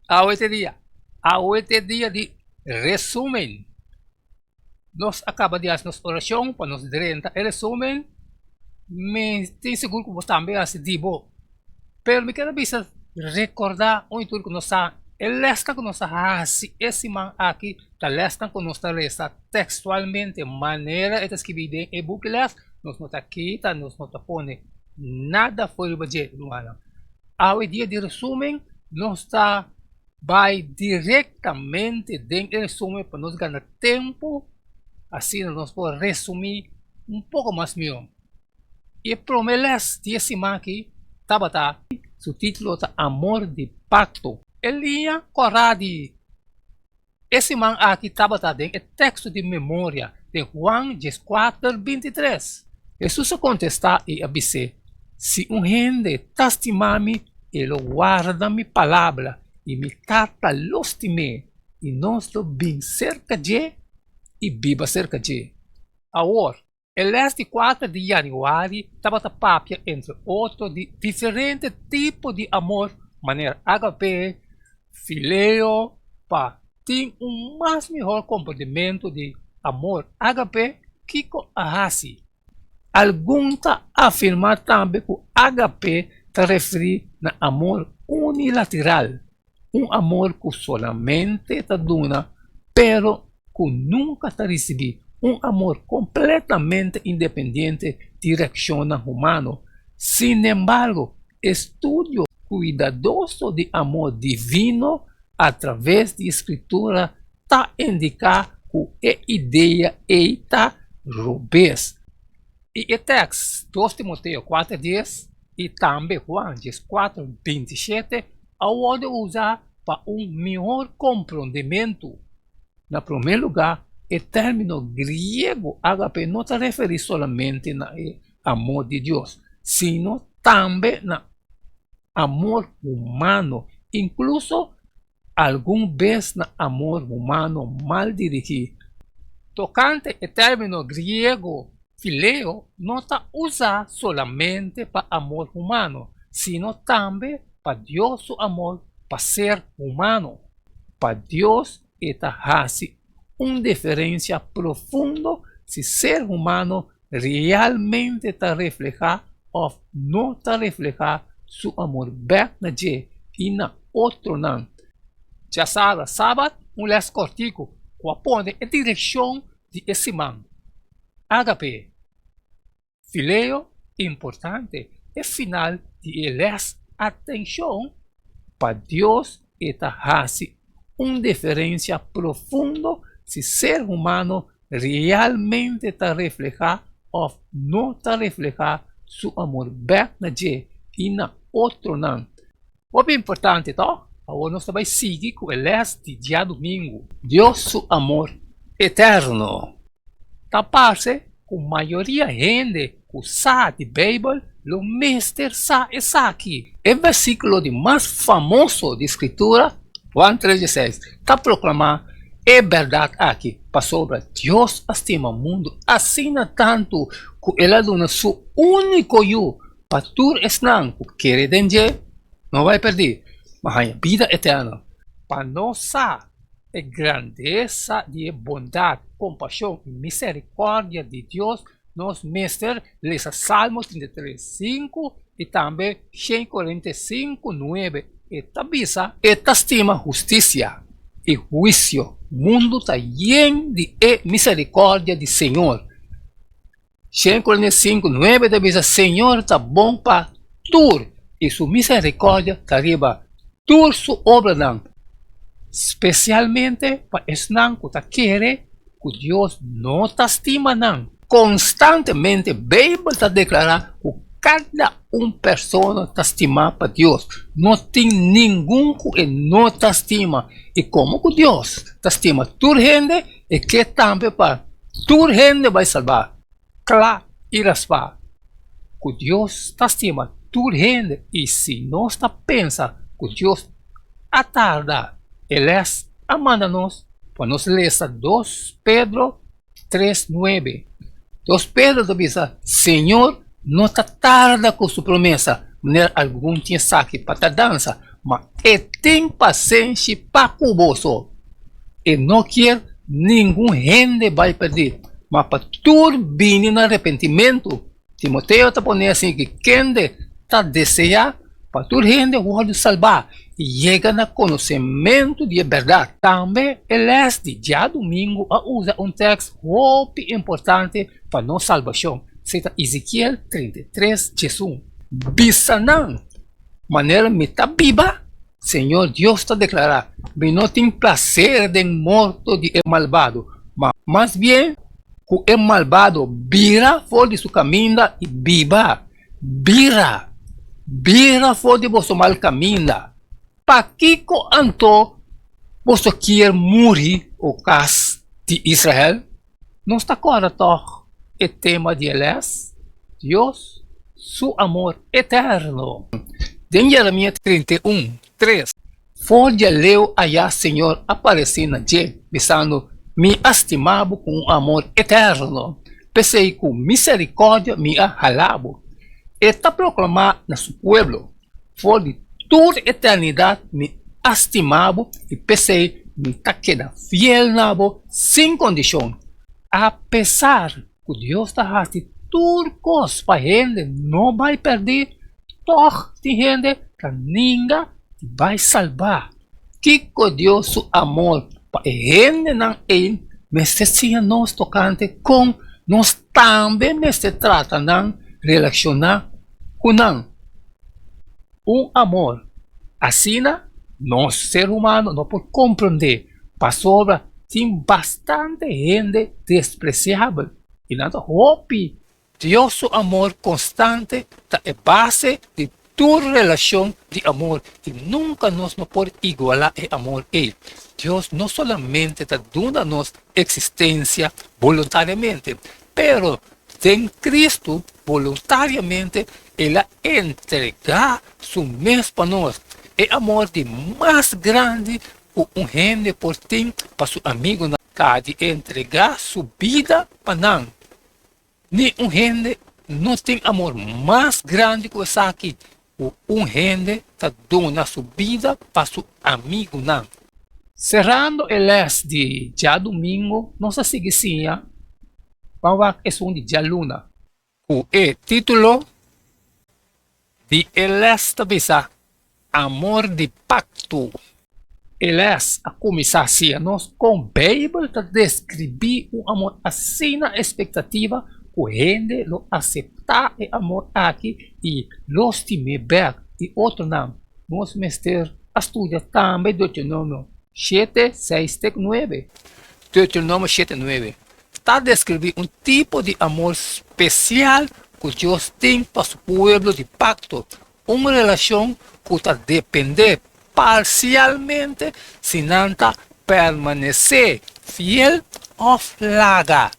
Awe ta e dia. Awe ta e dia di resumen. Nos a kaba di hasi nos orashon pa nos drenta e resumen. Mi tin sigur ku bo tambe a hasi di bo. Pero mi kier a bisa rekordá un i tur ku nos sa e lèsnan ku nos a hasi e siman aki ta lèsnan ku nos ta resa tekstualmente manera e ta skibí den e buki lès. Nos no ta kita, nos no ta pone nada for riba dje, rumannan. Awe dia di resumen nos ta bai direktamente den e resumen pa nos gana tempu, asina nos por resumí un poko mas mihó. E promé lès di e siman aki tabata. Su título ta Amor di Pakto. E liña kòrá di E siman aki tabata den e teksto di memoria den Juan dieskuater bintitres. Hesus a kontestá i a bis'é, Si un hende ta stima mi, e lo warda mi palabra, i mi Tata lo stim'é, i nos lo bin serka dje i biba serka dje. Awor, E lès di kuater di yanüari tabata papia entre otro di diferente tipo di amor manera agape, fileo, pa tin un mas mihor komprendimentu di amor agape kiko a hasi. Algun ta afirmá tambe ku agape ta referí na amor unilateral, un amor ku solamente ta duna pero ku nunka ta risibí, un amor kompletamente independiente di reakshonnan humano. Sinembargo, estudio kuidadoso di amor divino atraves di e Skritura ta indiká ku e idea ei ta robes. I e tèks dos Timoteo kuater dies i tambe Juan dieskuater bintishete a wòrdu usá pa un mihor komprondementu. Na promé lugá, e término griego ágape no ta referí solamente na e amor di Dios, sino tambe na amor humano, inkluso algun bes na amor humano mal dirigí. Tokante e término griego fileo no ta usá solamente pa amor humano, sino tambe pa Dios su amor pa ser humano. Pa Dios e ta hasi un diferensia profundo si ser humano realmente ta reflehá òf no ta reflehá su amor bèk na dje i na otronan. Djasabra, Sabat, un lès kòrtiku ku a pone e direkshon di e siman. Ágape. Fileo, importante, e final di e lès. Atenshon! Pa Dios e ta hasi un diferensia profundo si ser humano realmente ta reflehá òf no ta reflehá su amor bèk na dje i na otronan. Hopi importante, tòg? Awor nos ta bai sigui ku e lès di djadumingu. Dios su amor eterno. Ta parse ku mayoria hende ku sa di Beibel lo mester sa esaki. E versíkulo di mas famoso di Skritura, Juan tres dieseis, ta proklamá e bèrdat aki, Pasobra Dios a stima mundu asina tantu ku el a duna su úniko Yu, pa tur esnan ku kere den dje no bai pèrdí, ma haña bida eterno. Pa nos sa e grandesa di e bondat, kompashon i miserikòrdia di Dios, nos mester lesa Salmo 33, 5 i tambe 145, 9. E ta bisa. E ta stima hustisia i huisio. Mundu ta yen di e miserikòrdia di Señor. 145, 9 ta bisa, Señor ta bon pa tur, i su miserikòrdia ta riba tur su obranan, spesialmente pa esnan ku ta kere ku Dios no ta stima nan. Konstantemente Beibel ta deklará ku kada un persona ta stimá pa Dios. No tin ningun ku e no ta stima. I komo ku Dios ta stima tur hende, e ke tambe pa tur hende bai salbá. Kla i raspá ku Dios ta stima tur hende i si nos ta pensa ku Dios a tarda e lès a manda nos pa nos lesa dos Pedro tres nuebe. Dos Pedro ta bisa, Señor no ta tarda ku su promesa, manera algun tin esaki pa tardansa. ma e tin pasenshi pa ku boso. E no kier ningun hende bai perdí, ma pa tur bini na repentimentu. Timoteo ta pone asin ki kende ta deseá pa tur hende wòrdu salbá i yega na konosementu di e bèrdat. Tambe e lès di djadumingu a usa un tèks hopi importante pa nos salbashon, esei ta Ezekiel 33, 11. Bisa nan, Manera mi ta biba, Señor Dios ta deklará, mi no tin plaser den morto di e malbado, ma mas bien ku e malbado bira for di su kaminda i biba. Bira! Bira for di boso mal kaminda! Pakiko anto boso kier muri, o kas di Israel? Nos ta kòrda tòg e tema di e lès, Dios su amor eterno. Den Jeremias 31, 3. For di aleu ayá Señor a paresé na dje, bisando, Mi a stima bo ku un amor eterno, p'esei ku miserikòrdia mi a hala bo. E ta proklamá na su pueblo, For di tur eternidat mi a stima bo i p'esei mi ta keda fiel na bo sin kondishon. Apesar ku Dios ta hasi tur kos pa hende no bai pèrdí, tòg tin hende ta ninga di bai salbá. Kiko Dios su amor pa e hendenan ei mester siña nos tokante kon nos tambe mester trata nan, relashoná ku nan? Un amor asina nos ser humano no por komprondé pasobra tin bastante hende despresiabel i nan ta hopi. Dios su amor konstante ta e base di tur relashon di amor i nunka nos no por igualá e amor ei. Dios no solamente ta duna nos eksistensia boluntariamente, pero den Kristu boluntariamente el a entregá su mes pa nos. E amor di mas grandi ku un hende por tin pa su amigunan ta di entregá su bida pa nan. Ni un hende no tin amor mas grandi ku esaki, ku un hende ta duna su bida pa su amigunan. Serando e lès di djadumingu, nos a sigui siña pa wak esun di djaluna. Ku e título di e lès ta bisa Amor di Pakto. E lès a kuminsá siña nos kon Beibel ta deskribí un amor asina espektativa ku hende lo aseptá e amor aki i lo stim'é bèk i otronan. Nos mester a studia tambe Deuteronomio shete, seis te ku nuebe. Deuteronomio shete, nuebe ta deskribí un tipo di amor spesial ku Dios tin pa su pueblo di pakto, un relashon ku ta dependé parsialmente si nan ta permanesé fiel òf laga.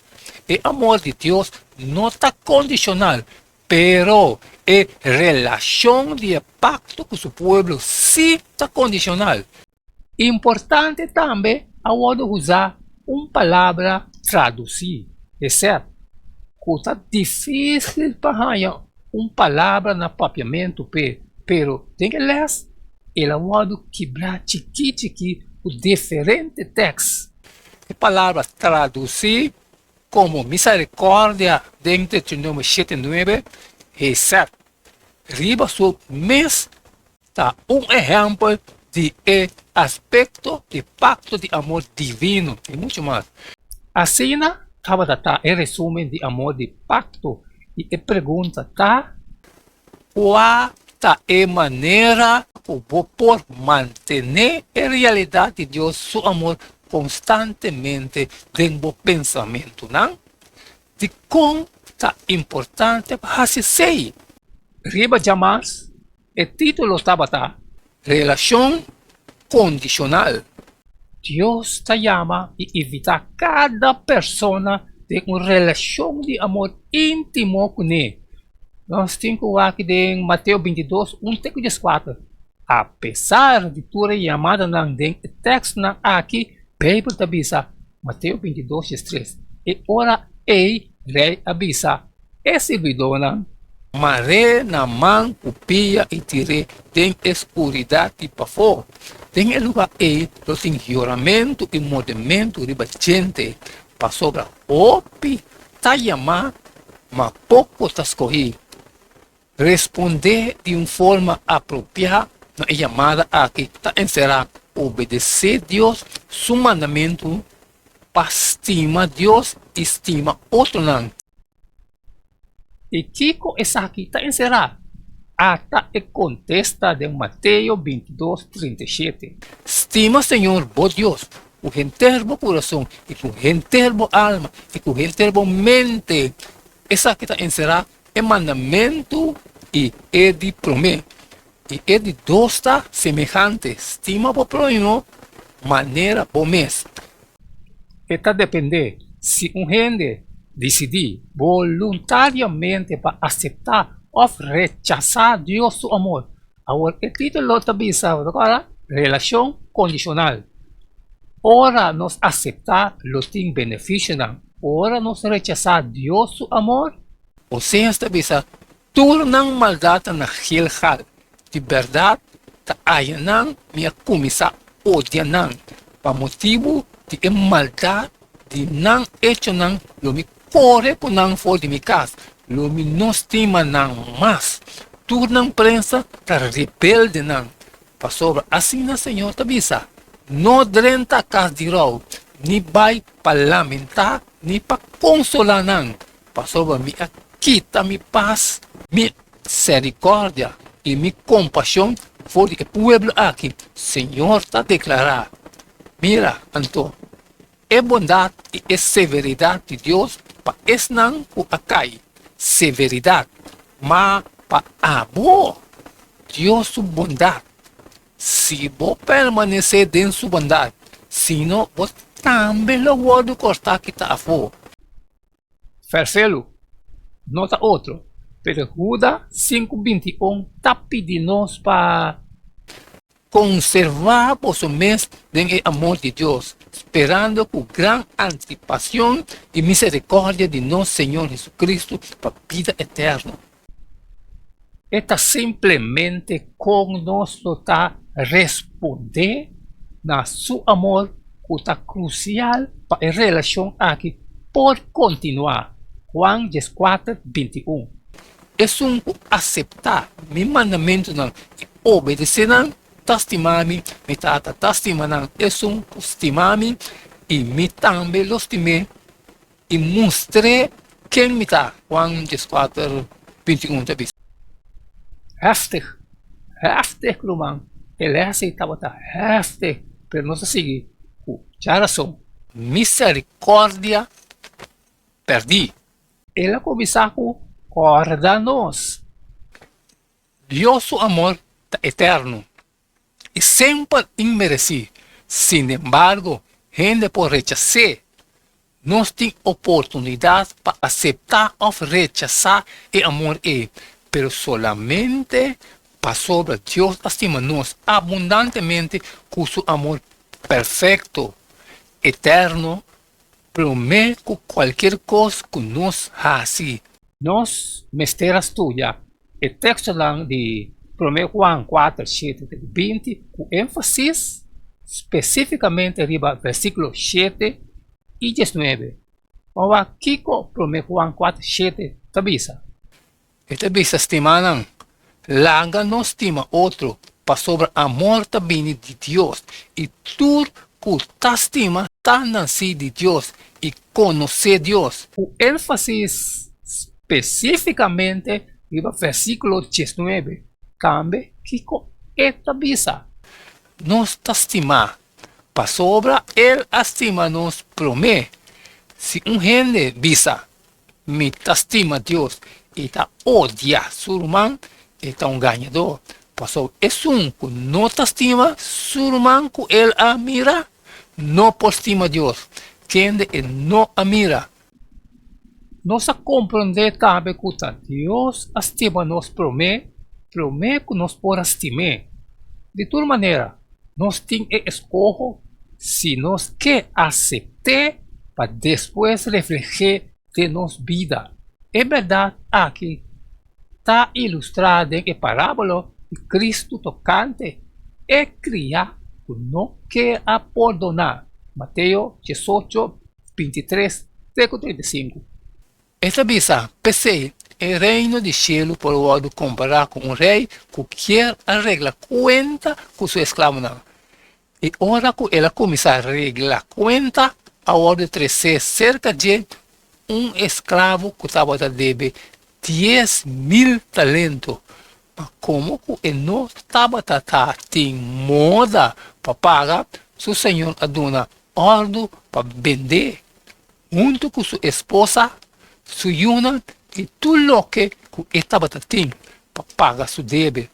E amor di Dios no ta kondishonal, pero e relashon di e pakto ku su pueblo sí ta kondishonal. Importante tambe a wòrdu usá un palabra tradusí, hesed, ku ta difísil pa haña un palabra na papiamentu p'e, pero den e lès el a wòrdu kibrá chikí chikí ku diferente tèks. E palabra tradusí komo misericordia den Deuteronomio shete nuebe, hesed, riba su mes ta un ehèmpel di e aspekto di pakto di amor divino i muchu mas. Asina tabata ta e resumen di amor di pakto i e pregunta ta, Kua ta e manera ku bo por mantené e realidat di Dios su amor konstantemente den bo pensamentunan? Dikon ta importante pa hasi esei? Riba djamas E título tabata Relashon Kondishonal. Dios ta yama i invitá kada persona den un relashon di amor íntimo kuné. Nos tin ku wak den Mateo 22, 1 te ku 14. Apesar di tur e yamadanan den e tekstonan aki, Beibel ta bisa, Mateo 22, 13, E ora ei Rei a bisa e sirbidónan. Mar'é na man ku pia i tir'é den e skuridat di pafó. Den e lugá ei lo tin yoramentu i mordementu riba djente, pasobra hopi ta yamá, ma poko ta skohí. Respondé di un forma apropiá na e yamada aki ta enserá obedesé Dios su mandamentu pa stima Dios i stima otronan. I kiko esaki ta enserá? Ata e kontesta den Mateo 22, 37. Stima Señor bo Dios ku henter bo kurason i ku henter bo alma i ku henter bo mente. Esaki ta enserá e mandamentu i e di promé. I e di dos ta semehante, Stima bo próhimo manera bo mes. E ta dependé si un hende disidí boluntariamente pa aseptá òf rechasá Dios su amor. Awor e título ta bisa, bo ta kòrda? Relashon kondishonal. Ora nos aseptá lo tin benefisionan, ora nos rechasá Dios su amor. Oseas ta bisa, Tur nan maldat ta na Gilgal. Di bèrdat, ta aya nan mi a kuminsá odia nan. Pa motibu di e maldat di nan echonan lo mi kore ku nan for di mi kas, lo mi no stima nan mas. Tur nan prensa ta rebeldenan. Pasobra asina Señor ta bisa, No drenta kas di rou, ni bai pa lamentá ni pa konsolá nan, Pasobra mi a kita mi pas, mi miserikòrdia i mi kompashon for di e pueblo aki, Señor ta deklará. Mira, anto, e bondat i e severidat di Dios pa esnan ku a kai, severidat, ma pa abo, Dios su bondat, si bo permanesé den su bondat, sino bo tambe lo wòrdu kòrtá kitá afó. Fèrfelu no ta otro, pero Huda 5:21 ta pidi nos pa. Konservá boso mes den e amor di Dios, sperando ku gran antisipashon i miserikòrdia di nos Señor Jesucristo pa bida eterno. E ta simplemente kon nos lo ta respondé na Su amor ku ta krusial pa e relashon aki por kontinuá, Juan 14, 21. Esun ku aseptá mi mandamentunan i obedesé nan, ta stima mi, mi Tata ta stima nan. Esun ku stima mi, i mi tambe lo stim'é. I mustr'é ken mi ta, Juan 14, 21 ta bisa. Heftig, heftig ruman, e lès ei tabata heftig, pero nos a sigui ku djarason. Miserikòrdia pèrdí. El a kuminsá ku kòrda nos. Dios su amor ta eterno. i semper inmeresí. Sinembargo, hende por rechas'é. Nos tin oportunidat pa aseptá òf rechasá e amor ei, pero solamente pasobra Dios a stima nos abundantemente ku su amor perfekto, eterno, promé ku kualkier kos ku nos hasi. Nos mester a studia e tekstonan di Promé Juan 4, 7 te ku 20 ku énfasis spesífikamente riba versíkulo 7 i 19. Ban wak kiko Promé Juan 4, 7 ta bisa. E ta bisa, Stimanan, laga nos stima otro, pasobra amor ta bini di Dios, i tur ku ta stima ta nasí di Dios i konosé Dios. Ku énfasis spesífikamente riba versíkulo 19, tambe kiko e ta bisa? Nos ta stimá, pasobra el a stima nos promé. Si un hende bisa, Mi ta stima Dios i ta odia su ruman, e ta un gañadó. Pasobra esun ku no ta stima su ruman ku el a mira, no por stima Dios, kende e no a mira. Nos a komprondé tambe ku ta Dios a stima nos promé, promé ku nos por a stim'é. Di tur manera, nos tin e eskoho si nos ke asept'é pa despues refleh'é den nos bida. E bèrdat aki. ta ilustrá den e parábola di Kristu tokante e kriá ku no ke a pordoná, Mateo 18, 23 te ku 35. E ta bisa, P'esei, e Reino di shelu por wòrdu kompará ku un rei ku kier a regla kuenta ku su esklabonan. I ora ku el a kuminsá regla kuenta, a wòrdu tresé serka dje un esklabo ku tabata debe 10,000 talento. Ma komo ku e no tabata ta tin moda pa paga, su señor a duna òrdu pa bend'é huntu ku su esposa, su yunan i tur loke ku e tabata tin pa paga su debe.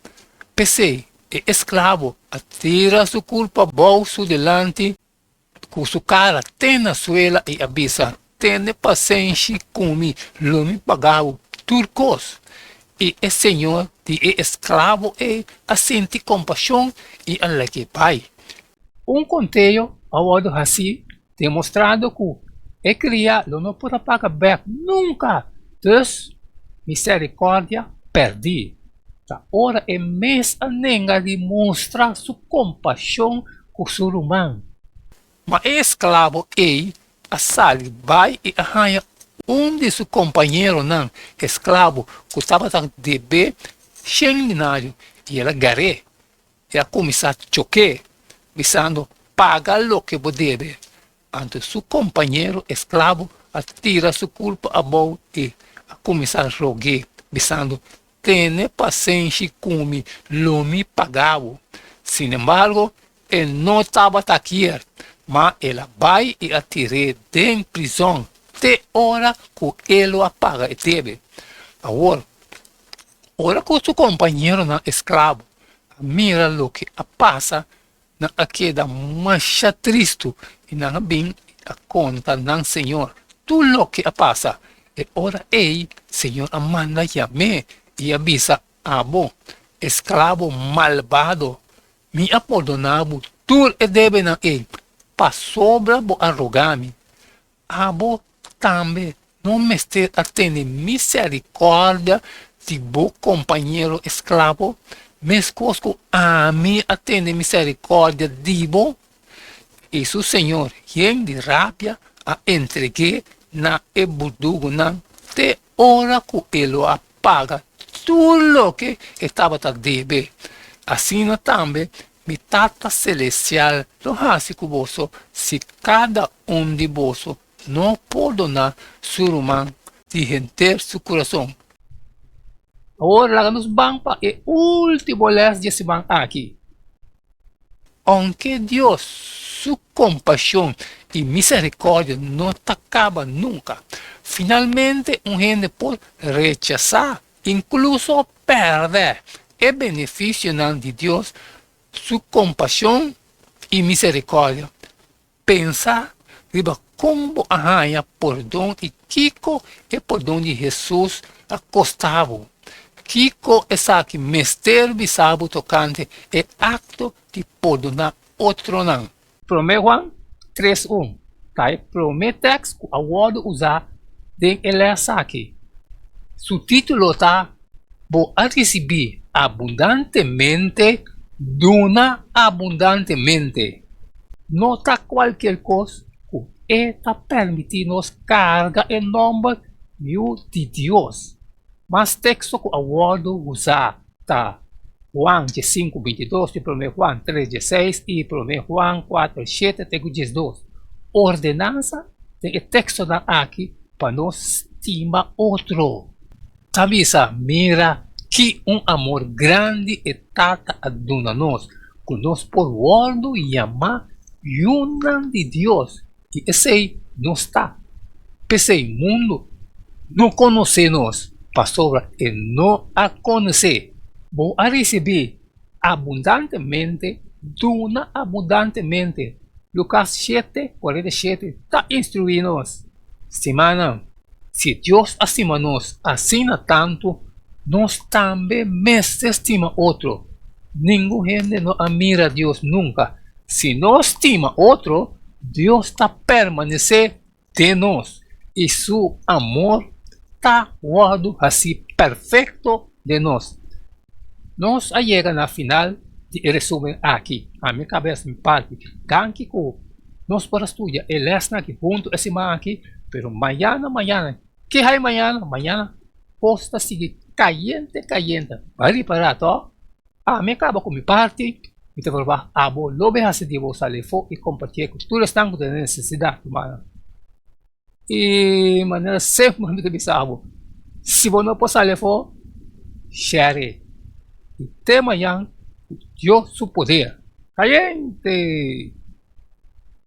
P'esei e esklabo a tira su kurpa bou su dilanti ku su kara te na suela i a bisa, Tene pasenshi ku mi, lo mi paga bo tur kos. I e señor di e esklabo ei a sinti kompashon i a lag'é bai. Un konteo a wòrdu hasí demostrando ku e kria lo no por a paga bèk nunka, dus miserikòrdia pèrdí. Ta ora e mes a nenga di mustra su kompashon ku su ruman. Ma e esklabo ei a sali bai i a haña un di su kompañeronan esklabo ku tabata deb'é shen dinario, i el a gar'é. I a kuminsá chok'é, bisando, Paga loke bo debe. Anto su kompañero esklabo a tira su kurpa abou i a kuminsá rog'é, bisando, Tene pasenshi ku mi, lo mi paga bo. Sinembargo, e no tabata kier, ma el a bai i a tir'é den prizòn te ora ku e lo a paga e debe. Awor, Ora ku su kompañeronan esklabo a mira loke a pasa, nan a keda masha tristu i nan a bin a konta nan señor tur loke a pasa. E ora ei señor a manda yam'é i a bisa, Abo, esklabo malbado, mi a pordoná bo tur e debenan ei pasobra bo a roga mi. Abo tambe no mester a tene miserikòrdia di bo kompañero esklabo, meskos ku ami a tene miserikòrdia di bo? I su señor yen di rabia a entreg'é na e burdugunan te ora ku e lo a paga tur loke e tabata debe. Asina tambe Mi Tata Selestial lo hasi ku boso si kada un di boso no pordoná su ruman di henter su kurason. Awor laga nos ban pa e último lès di e siman aki. Ounke Dios su kompashon i miserikòrdia no ta kaba nunka, finalmente un hende por rechasá inkluso pèrdè e benefisionan di Dios su kompashon i miserikòrdia. Pensa riba kon bo a haña pordon i kiko e pordon di Hesus a kosta bo. Kiko esaki mester bisa bo tokante e akto di pordoná otronan? Promé Juan 3 un ta e promé tèks ku a wòrdu usá den e lès aki. Su título ta Bo a risibí abundantemente, duna abundantemente. No ta kualkier kos ku e ta permití nos karga e nòmber Yu di Dios. Mas teksto ku a wòrdu usá ta Juan 5, 22 i Promé Juan 3, 16 i Promé Juan 4, 7 te ku 12. Ordenansa den e tekstonan aki pa nos stima otro. Ta bisa, Mira ki un amor grandi e Tata a duna nos, ku nos por wòrdu yamá yunan di Dios, i esei nos ta. P'esei mundu no konosé nos, pasobra e no a konosé. Bo a risibí abundantemente, duna abundantemente. Lukas 7, 47 ta instruí nos, Stimanan, si Dios a stima nos asina tantu, nos tambe mester stima otro. Ningun hende no a mira Dios nunka. Si nos stima otro, Dios ta permanesé den nos i su amor ta wòrdu hasí perfekto. den nos. Nos a yega na final di e resumen aki. Ami kaba hasi mi parti. Danki ku nos por a studia e lèsnan aki huntu e siman aki, pero mañana mañana, ke hay mañana? Mañana kos ta sigui kayente kayente. Bai ripará tò? Ami a kaba ku mi parti, mi ta proba abo lo bin hasi di bo sali afó i kompartié ku tur esnan ku ta den nesesidat, rumannan. I manera semper mi ta bisa bo, si bo no por sali afó, share e. I te mañan ku Dios su poder. Kayente!